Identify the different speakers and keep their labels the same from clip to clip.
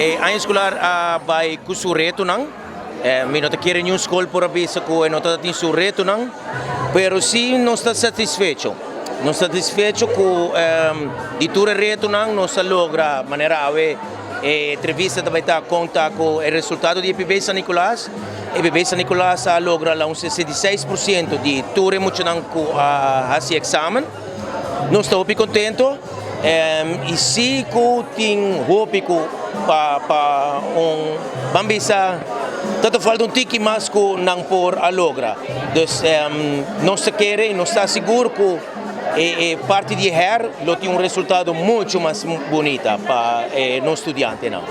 Speaker 1: E aña escolar a bay cu su retonan. Mi no ta kere niun scol por a bisa cu e no ta tin su retonan, pero si nos ta satisfecho. Nos ta satisfecho cu di tur e retonan nos a logra manera awe e entrevista ta bay ta conta cu e resultado di EPB San Nicolas. EPB San Nicolas a logra la un 66% di tur e muchanan cu a haci examen. Nos ta hopi contento y si cu tin hopi cu pa pa un ban bisa ta ta falta un tiki mas cu nan por a logra. Dus nos ta kere y nos ta sigur cu e parti di her lo tin un resultado mucho mas bunita pa nos studiantenan.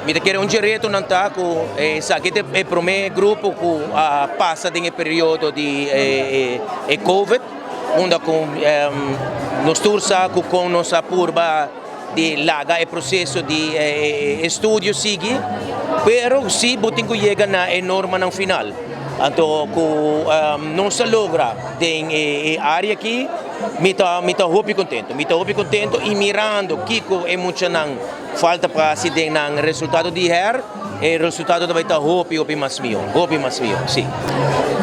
Speaker 1: Mi ta kere un dje retonan ta cu esaki ta e prome grupo cu a pasa den e periodo di e covid unda cu nos tur sa cu con nos a purba di laga e proceso di e estudio sigui, pero si bo tin cu yega na e normanan final. Anto cu nos a logra den e area aki mi ta mi ta hopi contento, mi ta hopi contento y mirando kico e muchanan falta pa haci den nan resultado di her, e resultado ta bay ta hopi hopi mas miho, hopi mas miho, si.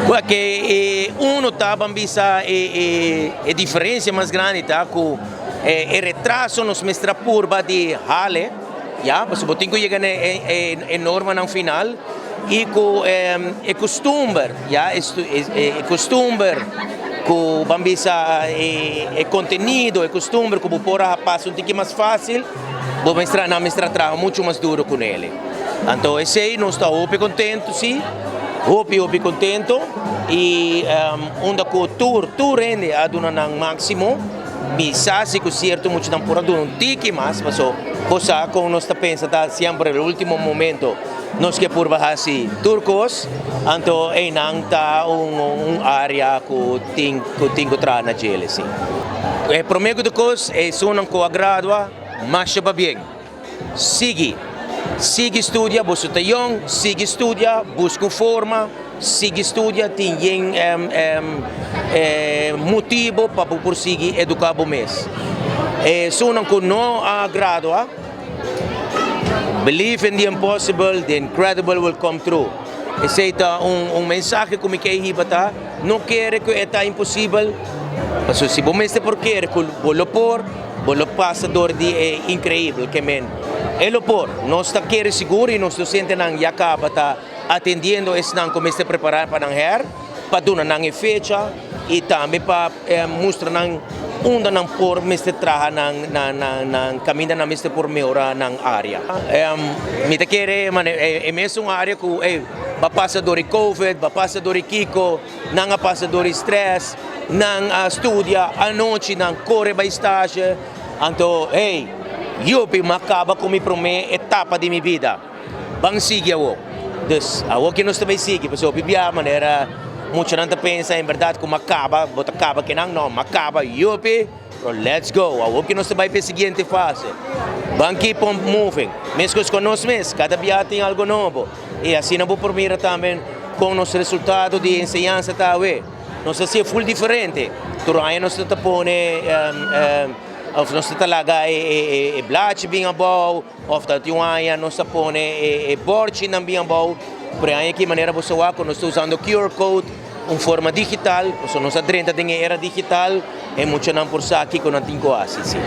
Speaker 1: Wak e uno ta ban bisa e e diferencia mas grandi ta cu e retraso nos mester a purba di hale, ya, pasobra bo tin cu yega na e e normanan final y cu e custumber, ya, e custumber cu ban bisa e contenido, e custumber cu bo por a pasa un tiki mas facil, bo mester nan mester a traha mucho mas duro cu nele. Anto esey nos ta hopi contento si, hopi hopi contento y unda cu tur tur hende a duna nan maximo, mi sa si cu cierto muchanan por a duna un tiki mas, paso bo sa con nos ta pensa ta siempre el ultimo momento nos ke purba haci tur cos, anto eynan ta un un area cu tin cu tin cu traha na djele si. E prome cu tur cos esunnan cu a gradua masha pabien. Sigui. Sigui studia, boso ta yong, sigui studia, buska un forma, sigui studia, tin yen motibo pa bo por sigui educa bo mes. Esunnan cu no a gradua, believe in the impossible, the incredible will come true. Esey ta un mensahe cu mi ke hiba ta, no kere cu e ta imposibel, pasobra si bo mester por kere cu bo lo por, Bo lo pasa dor di e increibel ke men e lo por. Nos ta kere sigur y nos docentenan ya caba ta atendiendo esnan cu mester prepara pa nan her, pa duna nan e fecha y tambe pa mustra nan unda nan por mester traha nan nan caminda nan mester por mehora nan area. Mi ta kere e mesun area cu ey ba pasa dor di covid, ba pasa dor di kico. Nan a pasa dor di stress, nan a studia anochi, nan kore bai stage. Anto, hey, yupi, m'a kaba ku mi promé etapa di mi bida. Ban sigui awor. Dus, awor ke nos ta bai sigui, pasobra hopi bia manera muchanan ta pensa en bèrdat ku m'a kaba, bo ta kaba ke nan? No, m'a kaba, yupi, pero let's go. Awor ke nos ta bai pa e siguiente fase. Ban keep on moving. Meskos ku nos mes, kada bia tin algu nobo. I asina bo por mira tambe kon nos resultado di enseñansa ta awe. Nos ta hasié ful diferente. Tur aña nos ta pone òf nos ta laga e blachi bin abou òf ta tin un aña nos ta pone e bòrchinan bin abou. Pero e aña aki manera bo sa wak ku nos ta usando QR code, un forma digital, pasobra nos a drenta den e era digital, e muchanan por sa kiko nan tin ku hasi. Sí.